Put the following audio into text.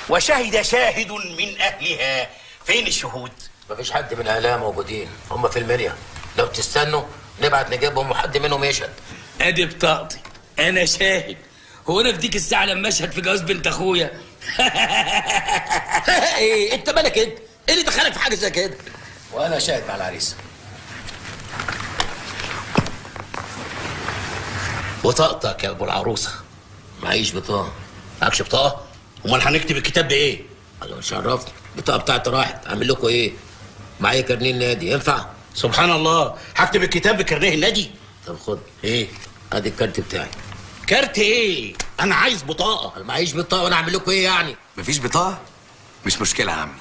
وشهد شاهد من اهلها. فين الشهود؟ مفيش حد من اهلها موجودين، هم في المنيا. لو تستنوا نبعت نجيبهم وحد منهم يشهد. ادي بطاقتي، انا شاهد. هو انا في ديك الساعة لما اشهد في جواز بنت اخويا؟ ايه انت مالك انت؟ ايه اللي دخلك في حاجة زي كده؟ وانا شاهد مع العريس. بطاقتك يا ابو العروسة. معيش بطاقة. معكش بطاقة؟ امال هنكتب الكتاب بايه؟ الله مش عرفني، البطاقة بتاعتي راحت، اعمل لكم ايه؟ معايا كارنيه النادي، ينفع؟ سبحان الله، هكتب الكتاب بكارنيه النادي؟ طب خد. ايه؟ ادي الكارت بتاعي. كارت ايه؟ انا عايز بطاقة. انا معيش بطاقة وانا اعمل لكم ايه يعني؟ مفيش بطاقة؟ مش مشكلة يا عمي.